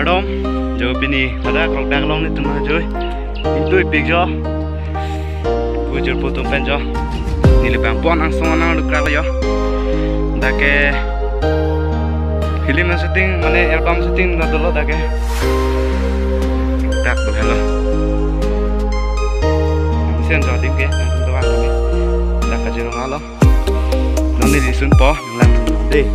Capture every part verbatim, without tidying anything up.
Dom, jo pini ladak Lokdak along nelitum ajoi. Itu ipik jo. Bujur putum pen jo. Neli bang pon angsong nang dukrak jo. Dak ke film shooting, mane album shooting na dolo dak ke. Dak boleh lo. Mesen jo adim ke, nangtum doang kami. Dak kajirong alo. Nang neli sunpo, nang lang dei.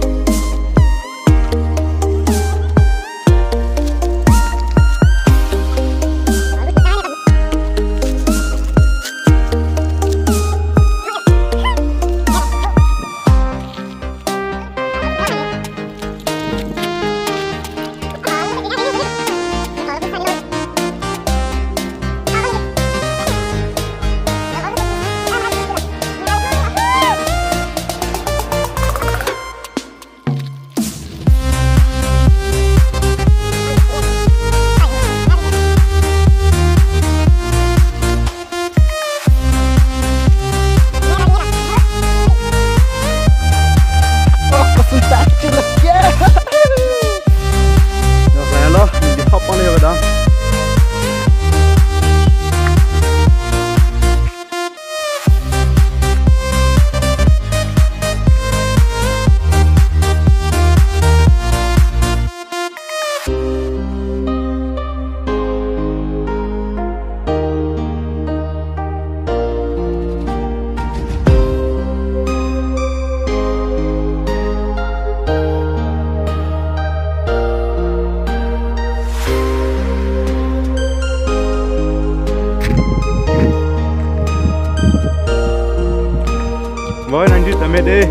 Boi, nang jui tame dei.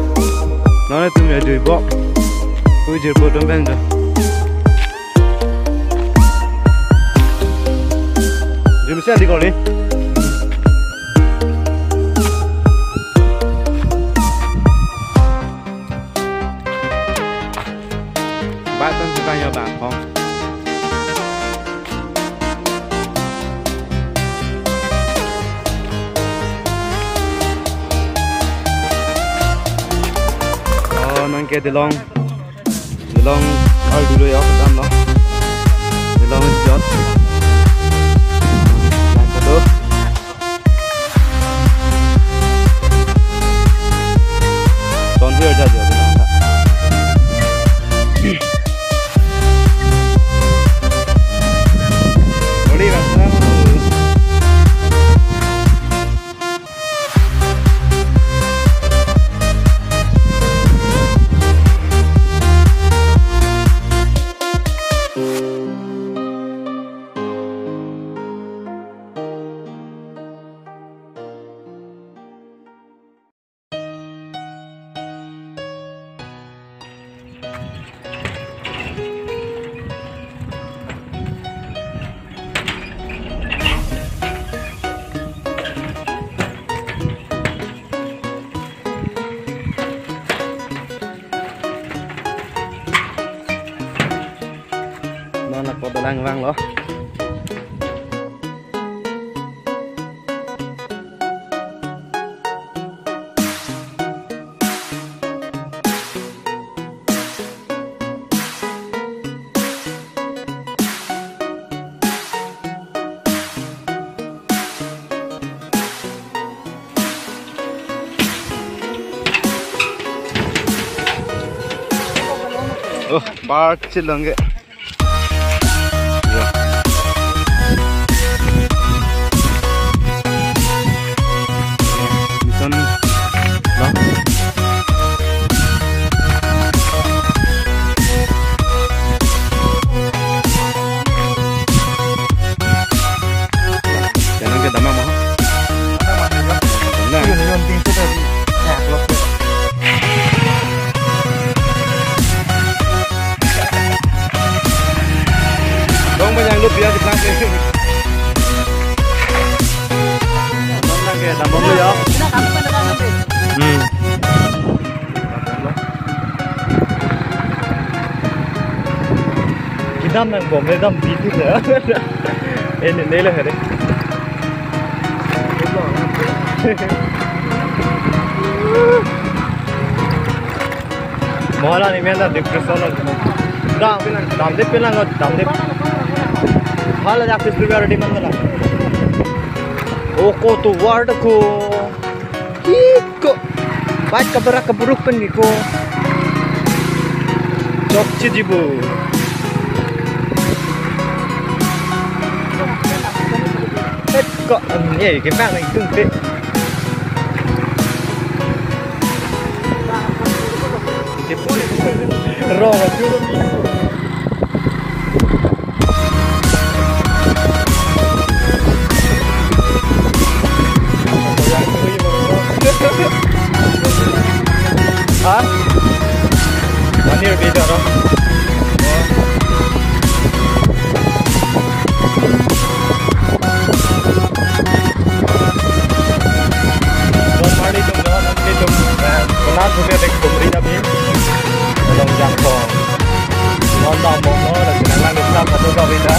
Non nelitum ajoi bo. Bujur putum pen jo. Jumsi adi kali. Bat tan suka yo ba kong. Oh, nang ke delong. Delong ardu lo ya, kedam lo. Delong jot. Yang kedua. Ton hiu aja dia bilang, Kak. Boleh, Bang. Non ako dalang vanglo. Oh, park chilong ke. Mission, no? Jalan ke damang mo? Damang. Dong banyang lu biar di belakang. Dong lagi, tambah lu ya. Hmm. Kedam nangbom, kedam di tu ya. Ini, ini lah hari. Mohala ni mela depression lo. Dam, damde pelang, damde. Hala jak festival di mana la? Oko tovar ko. Iko. Bike kabarak kaburuk pen iko. Chokche jibo. Iko. Eh, kita nang tung pe. Rong achu. Ha? Manir beda ro. Don marli tum, don marli tum, eh, konar sudah dek tumri nabi. Long jangkong. Non dam bom no, lagi nang lang kita foto ka beda.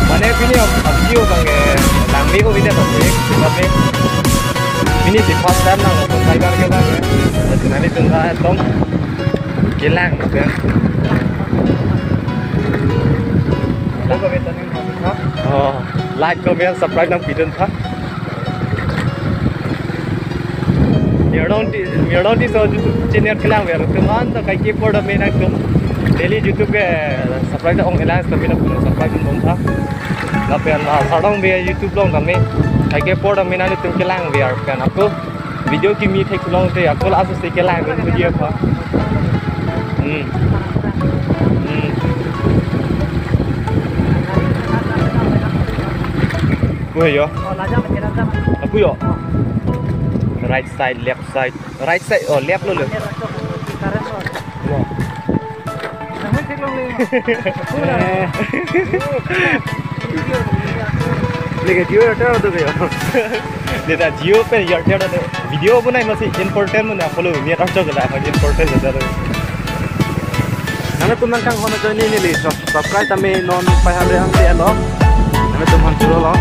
Mane pini video bang, eh, lang video beda tapi, tapi pini si first time nang nonton tiger ke bang, eh. Lagi nang itu nggak tong. Kelang, kan? Oh, like, comment, subscribe nangpidun tha. Mirlong Ti-, Mirlong Tisso YouTube channel kelang ver. Tum an to kaike apor dam nangtum daily YouTube ke subscribe ta ong kelang, tapi nangtum subscribe dun tha. Lapen, ah, Sardong Bey YouTube along kami kaike apor dam nangtum kelang ver pen ako. Video kimi thek long te ako la asus te kelang video pa. Hmm. Hmm. Kuyo. Kuyo. Right side, left side. Right side, oh, left lo lo. Lo. Leke Jio Airtel do kayo. Deta Jio pen Airtel do. Video bonai masi important mo na, follow ni akan chok la important do. Nangtum nangkanghon ajoine neli subscribe tame non five hundred ang te alo. Nangtum han churo lo.